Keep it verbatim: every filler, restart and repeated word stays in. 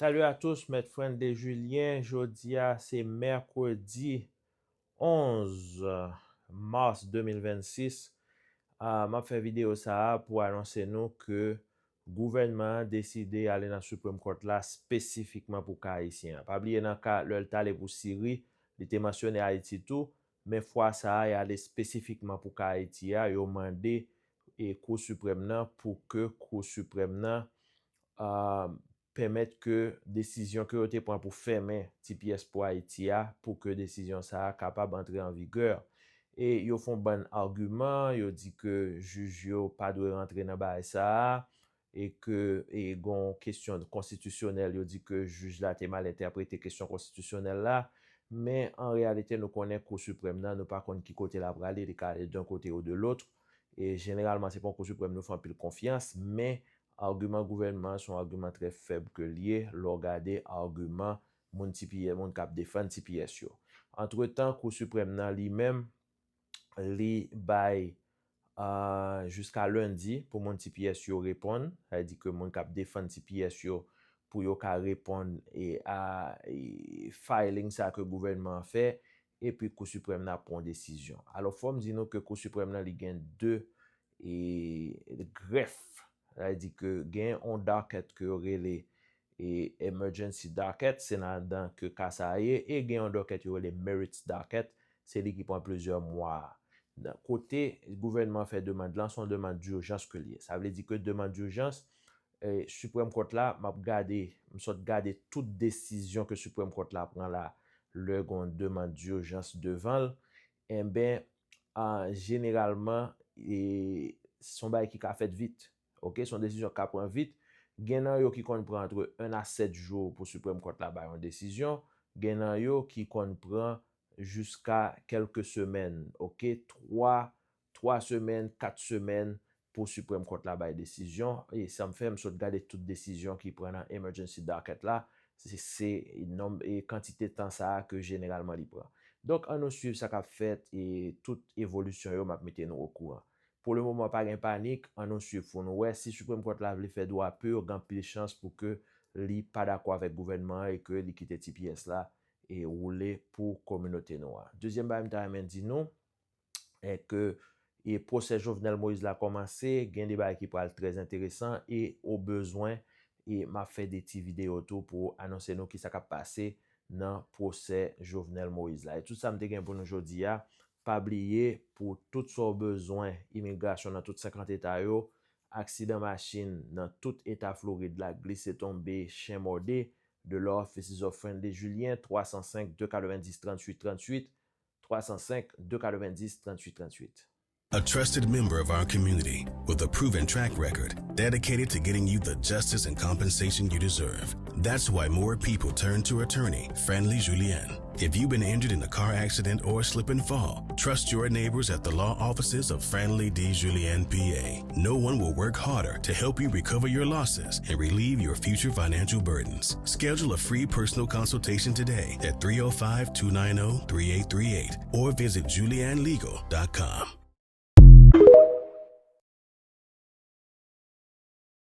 Salut à tous, Mèt Frandley Julien. Jodi a, se mèkredi onz mas de mil vennsis. Ah, m ap fè videyo sa a pou anonse nou ke gouvènman an deside ale nan Supreme Court la espesifikman pou ka ayisyen an. Pa bliye nan ka lè l t ale pou Siri, li te mansyone Ayiti tou, men fwa sa a, y ale espesifikman pou ka Ayiti a, yo mande e Kou Siprèm nan pou ke Kou Siprèm nan, ah, pèmèt ke desizyon ke yo te pran pou fèmen T P S pou Ayiti a, pou ke desizyon sa a kapab antre an vigè. E yo fè yon bann agiman, yo di ke jij yo pa dwe rantre nan bagay sa a, e ke e gon kesyon konstitisyonèl, yo di ke jij la te mal entèprete kesyon konstitisyonèl la, men an reyalite nou konnen Kou Siprèm nan, nou pa konn ki kote l ap prale, li ka ale d'un côté ou de l'autre, e jeneralman se pa yon Kou Siprèm nou fè anpil konfyans, men agiman gouvènman an se yon agiman trè fèb ke l ye lè w gade agiman moun T P S, moun k ap defann T P S yo. Antretan, Kou Siprèm nan li menm, li bay, ah, jiska lendi pou moun T P S yo reponn, sa vle di ke moun k ap defann T P S yo pou yo ka reponn e a e filing sa ke gouvènman an fè, epi Kou Siprèm nan ap pran yon desizyon. Alò, fò m di nou ke Kou Siprèm nan li gen de e grèf, sa vle di ke gen yon docket ke yo rele e emergency docket, se ladan ke ka sa a ye, e gen yon docket yo rele merits docket, se li ki pran plizyè mwa. Nan kote gouvènman fè demann lan, se yon demann dijans ke l ye. Sa vle di ke demann dijans, e, Supreme Court la, m ap gade, m sot gade tout desizyon ke Supreme Court la pran la, lè gen yon demann dijans devan l, enben, a, jeneralman, e, se yon bagay ki ka fèt vit. Ok, se yon desizyon k ka pran vit. Gen nan yo ki konn pran antre en a sèt jou pou Supreme Court la bay yon desizyon. Gen nan yo ki konn pran jiska kèlke semèn, ok, twa, twa semèn, kat semèn pou Supreme Court la bay desizyon. E sa m fè, m sot gade tout desizyon ki pran nan emergency docket la. Se, se nonm e kantite tan sa a ke jeneralman li pran. Donk, ann nou swiv sa k ap fèt e tout evolisyon yo, m ap mete nou okouran. Pou le moman, pa gen panik, ann nou swiv pou nou wè si Supreme Court la vle fè dwa pur, gen anpil chans pou ke li pa dakò avèk gouvènman an e ke li kite T P S la e woule pou kominote nou an. Dezyèm bagay m ta renmen di nou, e ke e pwosè Jovenel Moïse la kòmanse, gen de bagay ki pral trè enteresan e o bezwen, e m ap fè de ti videyo tou pou anonse nou kisa k ap pase nan pwosè Jovenel Moïse la. E tout sa m te gen pou nou jodi a. Pa bliye, pou tout sa w bezwen imigrasyon nan tout senkant eta yo, aksidan machin nan tout eta Florid la, glise tonbe, chen mòde, The Law Offices of Friendly Julien, twa san senk, de katrevendis, tranntuit tranntuit, twa san senk, de katrevendis, tranntuit tranntuit. A trusted member of our community with a proven track record dedicated to getting you the justice and compensation you deserve. That's why more people turn to attorney Friendly Julien. If you've been injured in a car accident or slip and fall, trust your neighbors at the law offices of Friendly D. Julien, P A. No one will work harder to help you recover your losses and relieve your future financial burdens. Schedule a free personal consultation today at three oh five, two nine oh, three eight three eight or visit julianlegal dot com.